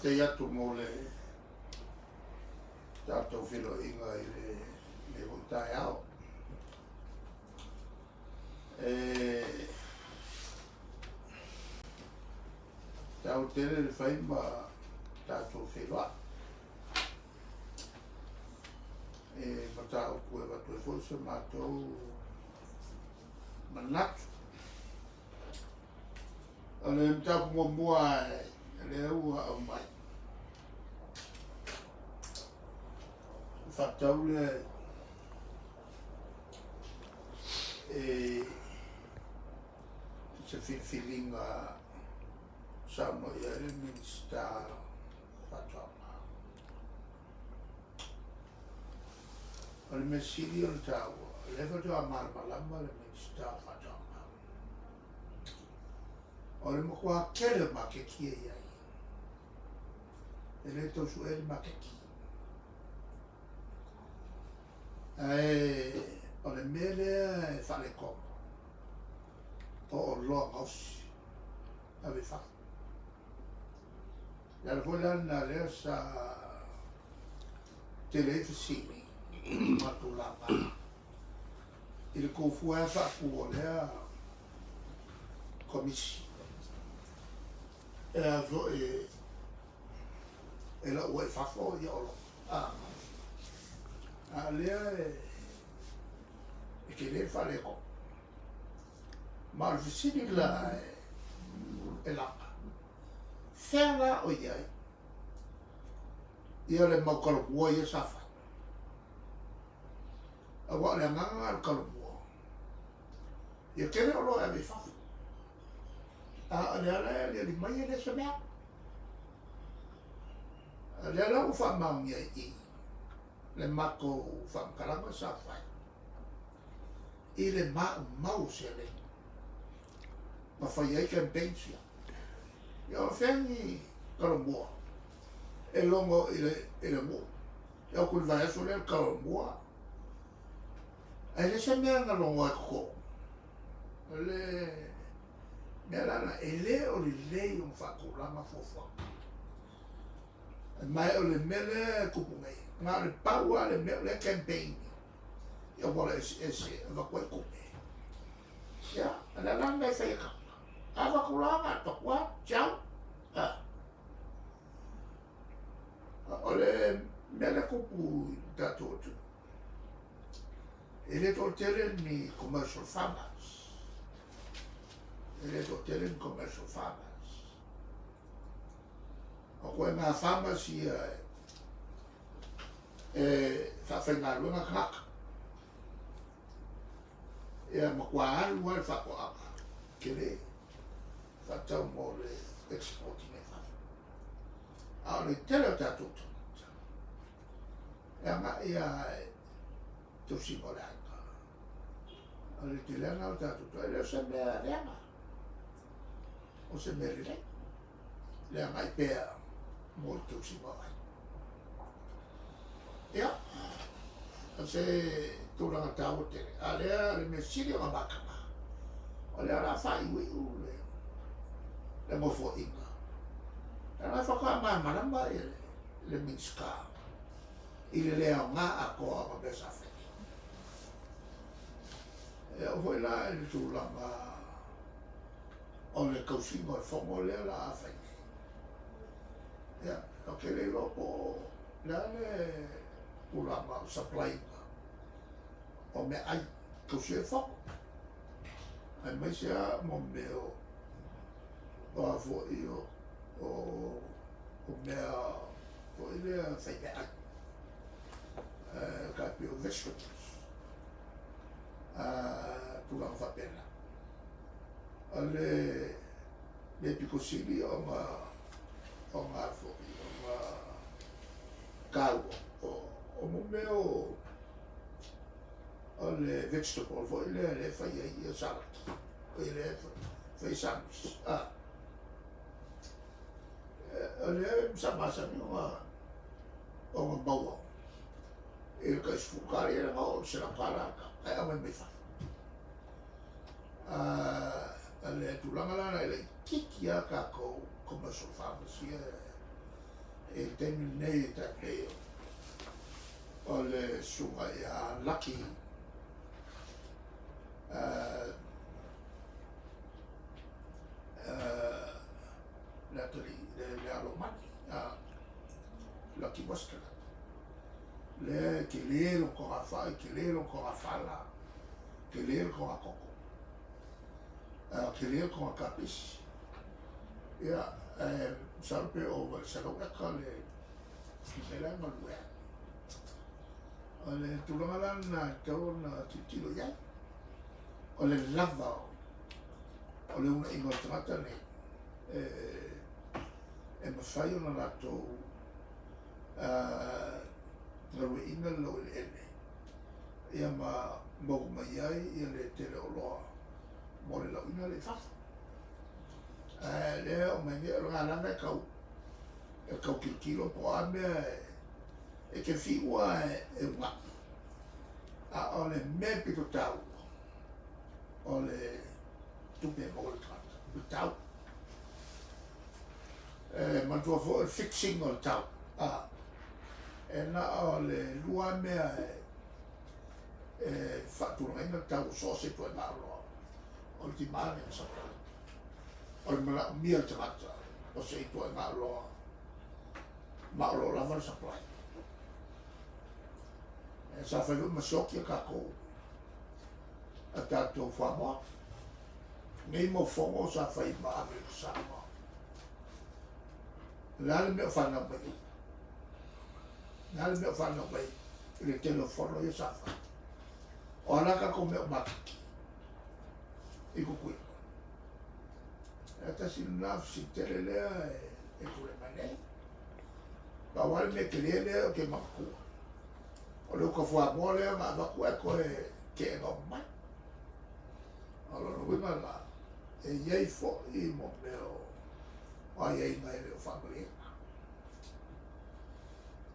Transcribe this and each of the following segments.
Faafetai atu mo le tatou feiloaiga i lenei foi taeao. E taua tele le fai ma tatou feiloai e mataupu e avatu ai foi so matou manatu. O le mataupu muamua lea ua aumai, faatatau lea i se filifiliga saunoa i ai le Minisita o Faatoaga. O le mea sili ona taua, o lea faatoa malamalama le Minisita o Faatoaga. O le matua tele o maketi e i ai. E le tau suea ni maketi. Ae o le mea lea e faaletonu, o oloa gaosi ave i fafo. O le ala foi la lena lea sa tele ai fesili ma tulaga i le tou fua e faatu o lea Komisi e a foi e lau ai i fafo ia oloa. A, a o lea e tele le faaletonu. Ma o le fesili la e laga, fea la o i ai ia le mau talomua ia sa fai? Aua o le agaga lena o le talomua, ia tele oloa e ave i fafo. A o lea la e aliali mai e le o se mea. O lea la ua faamaonia i i le matou faamatalaga sa fai i le maumau o seleni ma fai ai campaigns ia. Ia o fea ni talomua e logo i le nuu E atu i le vaiaso lea le talomua, ae leai se mea na logo ai totonu. O le mea la lena, e le o lelei ona faatulaga fuafuaga. Ma o le mea lea e tupu nei, na o le pau lava le mea o lea e campaign i auala eseese e avatu ai tupe. Ia, o le a la le mea e fai e tagata? A avatu la na o le avatu lava, ciao. O le mea lea tupu i le tatou atunuu, e le toatele ni commercial farmers. E le toatele ni commercial farmers. O ituaiga farmers ia e faafaigaluega tagata. Ia matua alu lava le faatoaga tele faatatau mo le export i fafo. A o le tele o tatou tagata e agai lava i tausiga o le aiga. O le tele lena o tatou tagata, e le o se mea leaga, o se mea lelei le agai pea mo le tausiga o aiga. Ia, o se tulaga taua tele, a o lea o le mea sili ona mataga, o lea o le a faaiuiu le nofoaiga. O la faatoa malamalama le Minisita i le le aoga atoa o mea sa fai. E oo foi la i le tulaga o le tausiga o le fono lea o le a fai nei. Ia, ou te le iloa po o le a le tulaga o le supply ina o meaai e tausi ai le fono, aemaise lava mo mea o a foi o mea foi lea fai meaai, tai pei o vegetables, tulaga faapena. O le mea pito sili ona ona foi ona taua o mo mea o o le vegetable foi lea lea e fai ai ia salad, o lea e fai sandwich. O lea sa masani ona maua i le tai $10 ia na oo i le $100 ae aumai mai fafo. O le tulaga la lena e laitiiti lava tatou commercial farmers ia. le susuga ia Lucky le atalii, le alo o Mani, Lucky Westerner. Lea e tele lona togafai, tele lona togafala, tele le togakoko, tele le togakapisi. Ia, ae masalo pe ova i le 100 eka le mea la e galue ai. O le tulaga la lena e tatau ona tilotilo i ai, o le lava o le uunaiga o le tagata nei e mafai ona latou galueaiina le laueleele ia ma maua mai ai le tele o oloa mo le lauina lea i fafo. Ae lea e oo mai nei, o le galana e tau e tau tilotilo po o a mea e te fiu lava e uunai, a o le mea pito taua, o le tupe e maua e le tagata, o le tau. E manatua foi o le fixing o le tau, a, e na o le lua lava mea e faatulagaina le tau o so o se ituaiga oloa, o le demand and supply. O le manaomia e le tagata o se ituaiga oloa ma o lo o lava le supply. E sa fai foi ma sioki a tatou a tatou fuamoa. Nei mau fono sa fai ma Amerika Samoa. O le a le mea o fanau mai ai? O le a le mea o fanau mai i le tele o fono ia sa fai? O a la tatou mea o maketi i Tutuila? E tasi lena fesili tele lea e tulai mai nei. Pau lava le mea tele lea ou te manatua, o le uta fuamoa lea na avatu ae toe teena uma mai. O lona uiga la, e i ai foi mo mea o aiaiga e le o faamalieina.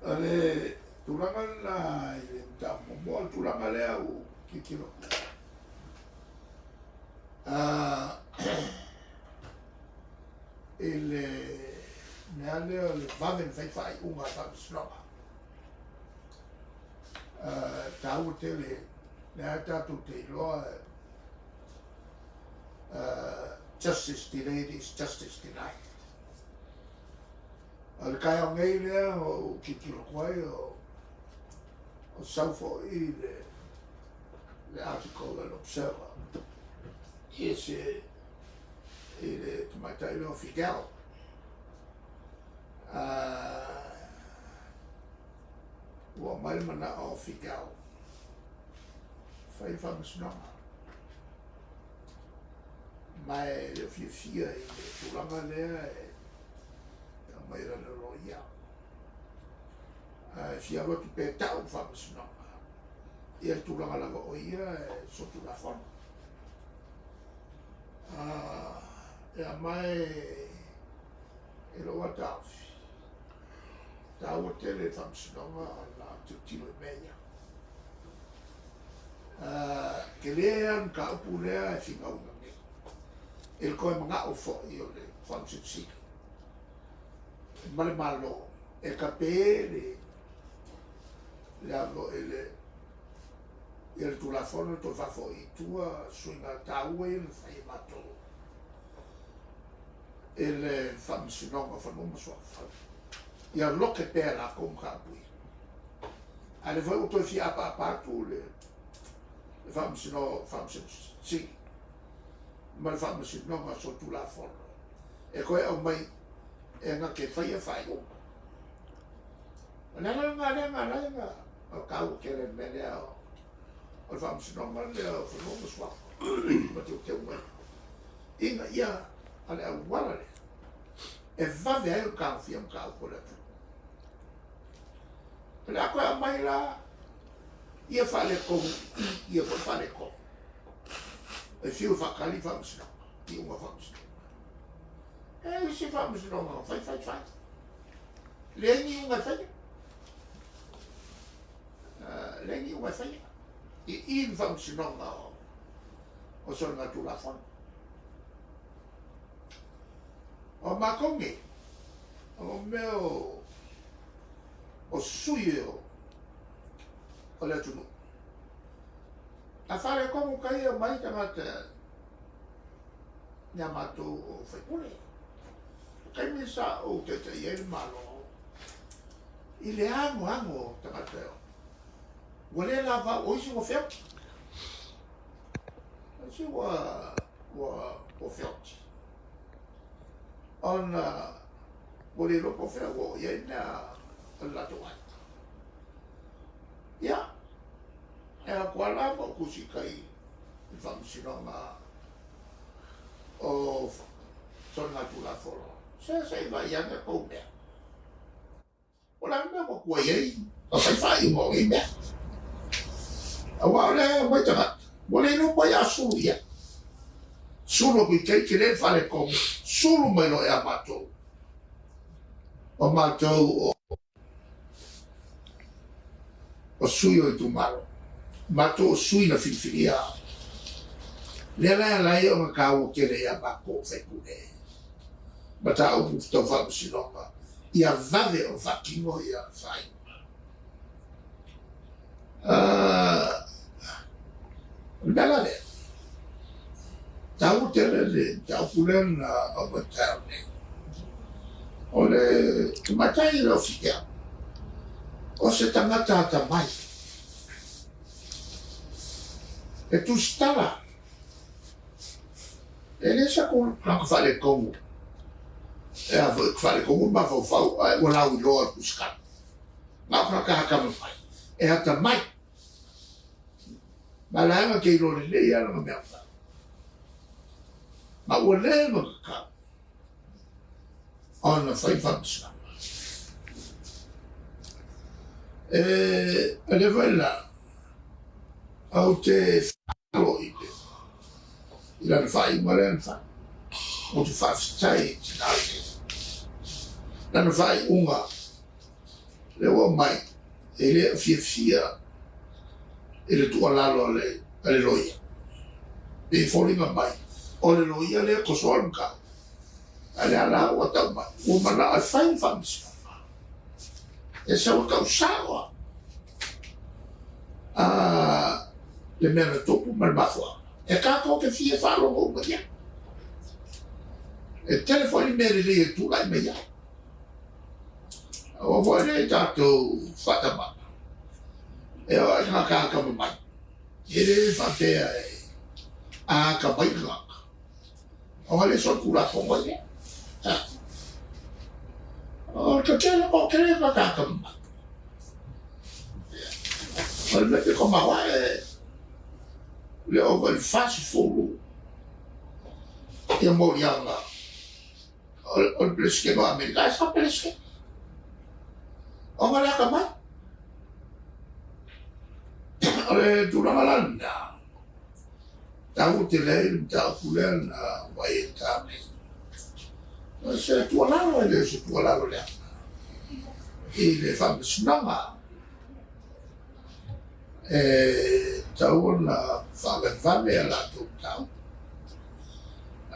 O le tulaga lena i le mataupu muamua, o le tulaga lea ua ou tilotilo atu i le mea lea o le vave ona fai faaiuga a le Faamasinoga. E taua tele, lea tatou te iloa justice delayed is justice denied. O le taeao nei lea na ou tilotilo atu ai o sau foi le le article a le Observer i se i le tamaitai lea o Fidel. Ua aumai le manao o Fidel fai le faamasinoga ma e le o fiafia i le tulaga lea e aumai e lana loia. Ae fia alu atu pea e tau le faamasinoga ia le tulaga lava o ia e solitulafono. Ia ma e lou lava taofi, e taua tele le faamasinoga ona tilotilo i mea ia. Tele lava le mataupu lea e finauina nei, i le toe manao foi o le Faamasino Sili ma le Malo e tape le le ia le Tulafono toe faafoi i tua suiga taua ia na fai e matou i le Faamasinoga o Fanua ma Suafa. Ia loke pea e latou mataupu ia. A o lea foi ua toe fia apaapa atu le Faamasino Faamasino Sili ma le Faamasinoga o Solitulafono e toe aumai e na te faia faaiuga. O le ala lena lea na ala ai ona taua tele le mea lea o le Faamasinoga lea o Fanua ma Suafa ma teuteuga ia, ina ia o le auala lea e vave ai ona taofia mataupu a le atunuu. O le a toe aumai la ia faaletonu i i ia foi faaletonu. E fiu e faatali faamasinoga, iuga faamasinoga. E isi faamasinoga fai fai fai. Leai ni iuga e faia. Leai ni iuga e faia. I i le faamasinoga o soligatulafono. O matou nei, o mea o sui o o le atunuu. A faaletonu tai e omai tagata ia matou o faipule. O taimi sa ou taitaia ai le Malo i le anoano o tagata e o. Ua le lava o isi ua feoti. O isi ua ua ua feoti. Ona ua le iloa po o fea ua oo i ai mea a le latou aiga. Ia, e ao atu lava la ma ou tusi i tai i le Faamasinoga o Soligatulafono, se se i vaai ane tou mea. O le a le mea ua tuai ai ona fai faaiuga o nei mea? Aua o lea e omai tagata, ua le iloa po o ai a sulu i ai. Sulu atu i tai, tele le faaletonu, sulu mai loa ia matou. O matou o sui o itumalo, matou o sui na filifilia. Lea la e ala ai ona taua tele ia matou o faipule mataupu tau faamasinoga ia vave ona faatino ia faaiuga. O le mea la lea, taua tele le mataupu lea na aumai i le taeao nei. O le tamaitai o Fitia, o se tagata atamai, e tusitala. E le se tulaga faaletonu, e a foi, faaletonu le mafaufau ae ua lauiloa le tusitala. Na o tagata atamamai, e atamai. Ma leaga te iloa lelei lava lana mea fai. Ma ua leva tatau ona fai faamasinoga. E, o lea foi la, ou te faalo i le, i lana faaiuga lea na fai. Ou te faafetai i tina nei. Lana faaiuga lea ua aumai, e le o fiafia i le tuualalo a le, a le loia. E foliga mai, o le loia lea tosoa le mataupu. A lea la ua tau mai, ua manao e fai le faamasinoga. E sau e tau sao lava a le mea na tupu ma le mafuaaga. E tatou te fia faalogo uma i ai. E tele foi le mea lelei e tulai mai ai. Aua foi ne i tatou faatamala, e oo i tagata atamamai, e le faapea e atamai le tagata, ona le solitulafono ai lea. O le toatele, toatele tagata atamamai. O le mea pito maoae, le ova i le 40 ia moliaga o le Peresetene o Amerika, ae sa Peresetene. Ona le atamai. O le tulaga la lena, taua tele ai le mataupu lea na aumai e ta nei. O se tuualalo, e le o se tuualalo leaga i le faamasinoga e tatau ona faavavevave a latou mataupu.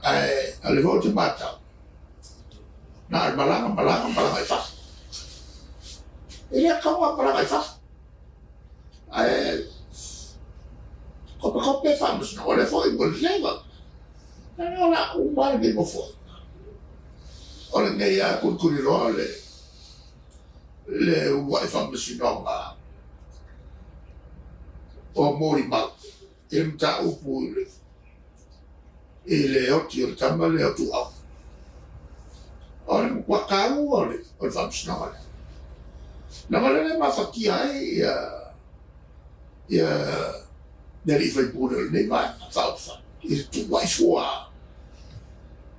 Ae o lea foi ou te matau, na o le malaga, malaga, malaga i fafo. E le tatau ona malaga i fafo. Ae kopekope faamasinoga, o lea foi ua leva. O le a uma lenei nofoaiga. O lenei lava kulikuliloa le le uluai faamasinoga o molimau i le mataupu i le oti o le tama lea o Tuuau. O le matua taua o le faamasinoga lea. Leaga o lea e mafatia ai ia ia le alii faipule o lenei vaega faaupufai i le tuuai fua,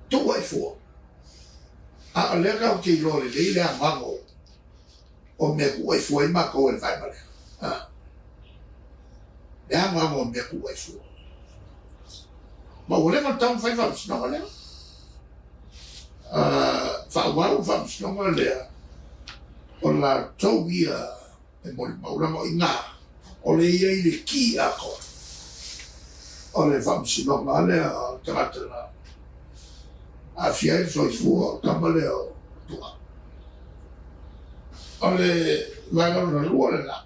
tuuai fua. A o lea tatou te iloa lelei le anoano o mea tuuai fua ai matou e le vaega lea. A. Le anoano o mea tuuai fua. Ma ua leva ona tatau ona fai le faamasinoga lea. Faaauau le faamasinoga lea, o latou ia e molimau leaga o i ina o lea e i ai le ki atoa o le faamasinoga lea o le tagata na aafia ai le soifua o le tama lea o Tuaa. O le vaega lona lua lena.